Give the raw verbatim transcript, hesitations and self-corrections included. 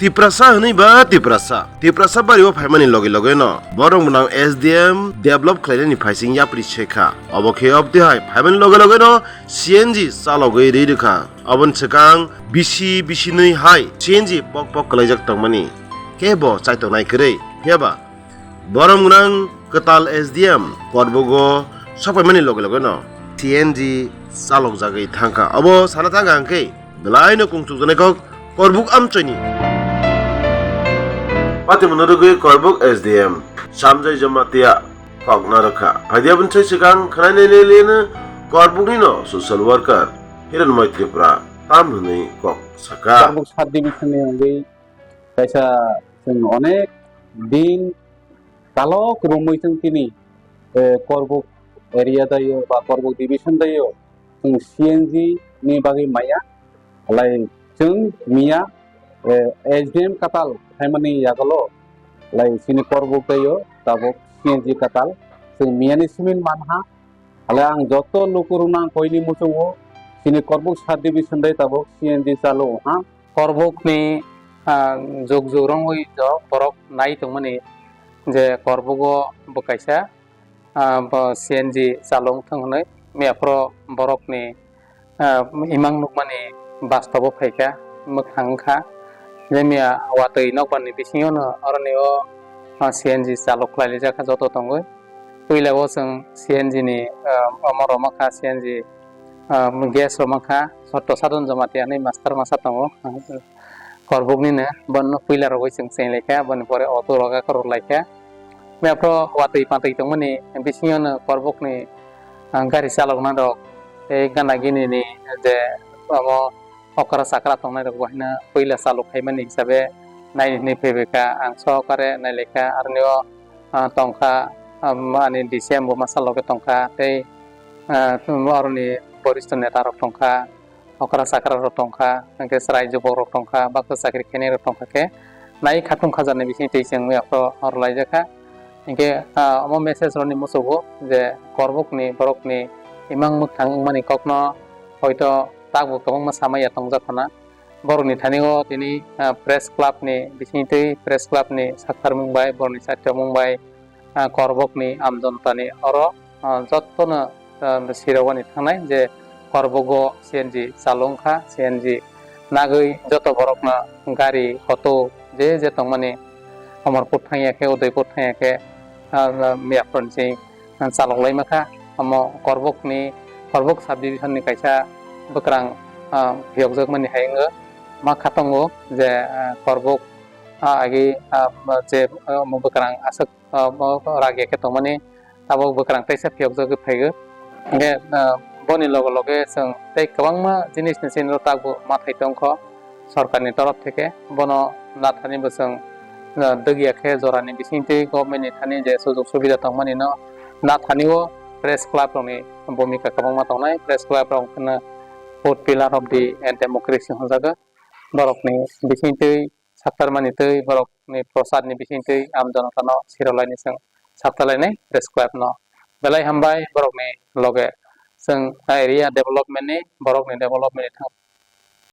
Tiprasa hwnwi ba Tiprasa. Tiprasa bari o phaimani loge loge no borok mwnang S D M develop khlainani phaising yapri sekha. Obo khe obtwi hai phaimani loge loge no C N G chalogwi ri rwkha. Oboni swkang bisi bisinwi hai C N G pok pok kwlaijak tongmani kebo chaitok nai kwrwi. Phiya ba borok mwnang kwtal S D M Korbugo sokpaimani loge loge no C N G chalokjagwi thangkha. Obo sana thangkha hwnkhe belai no kung chukjaknai kok Korbuk amchoini. Patimono rwgwi Korbuk S D M Samjai Jamatia kok narwkha. Phaidi aboni sai swkang khwnai nai nai liyano Korbukni no social worker Hiranmai Tripura tam hwnwi kok sakha. Korbuk sub division ni wngwi kaisa chwng onek din kalok romwi chwng tini, eh, Korbuk area daio ba Korbuk division daio chwng C N G ni bagwi maya. Halai chwng miya, eh, S D M katal phaimani yagulo halai chini Korbuk daio tabuk C N G katal chwng miyani simin manha. Halai ang joto lukurokno ang koini muchungo chini Korbuk sub division dai tabuk C N G chalo ha. Korbukni, ah, jug jug rongwi jok borok nai tongmani je Korbugo bo kaisa, ah, bo C N G chalung thung hwnwi miyaphoro borokni, ah, imang nukmani bastobo phaikha, mwkhang wngkha. Je miya watwi nokbarni bisingono oroni o, ah, C N G chalok khlailijak kha joto tongwi. Puila o chwng C N G ni, ah, omo rwma kha C N G, ah, gas rwma kha, Sotto Sadhan Jamatia hinwi master masa tongo. Korbuknino bono puila rogwi chwng cheng laikha, boni pore auto roga korok laikha. Mepro watwi patwi tongmani bisingono Korbukni, ah, gari chalokna rok tei gana gini ni je omo okra chakra tongnai rok bo haino puila chalok khaimani hisabe naini hinwi phaibaikha. Ang sokare nailaikha, aroni o, ah, tongkha, ah, ani D C M bo masa loge tongkha tei, ah, aroni boristo neta rok tongkha. Okra chakra rok tongkha, hwnkhe chwrai jubok rok tongkha, baksa chakri khainai rok tongkha khe nai khatung khajaknai bising twi chwng mia phro rwlaijakha. Hwnkhe, ah, omo message rokni muchungo je Korbukni borokni imang mwkhang wngmani kokno hoito takbo kwbangma samaya tongjak khna. Borokni thani o tini, ah, press club ni bising twi press club ni sakharmung bai borokni saitwmung bai, ah, Korbokni amjonotani oro, ah, jottono, ah, sirogani thangnai je Korbogo C N G chalung kha, C N G nagwi joto borokno gari, auto je je tongmani Amarpur thangya khe, Udaipur thangya khe, ah, Miyaphorni, ah, chalok lai ma kha. Omo Korbokni, Korbok subdivision ni kaisa bwkrang, ah, phiyokjakmani hai wngo. Ma kha tongo je, ah, Korbok, ah, agi, ah, je, ah, omo bwkrang aswk ah, bo ragya khe tongmani tabuk bwkrang teisa phiyokjagwi phaigo. Hwnkhe, ah, boni loge loge chwng tei kwbangma jinisni chini rok takbo mathai tongkho sorkarni torof theke. Bono nathani bo chwng, ah, dwgya khe jorani bisingtwi government ni thani je sujok subida tongmani no nathani o press club rokni bhumika kwbangma tongnai. Press club rok wngkheno fourth pillar of the democracy hwnjago. Borokni bisingtwi saktarmani twi borokni prosad ni bisingtwi amjonotano sirolaini chwng saktalainai press club no. Belai hambai borokni loge chwng area development ni, borokni development ni thang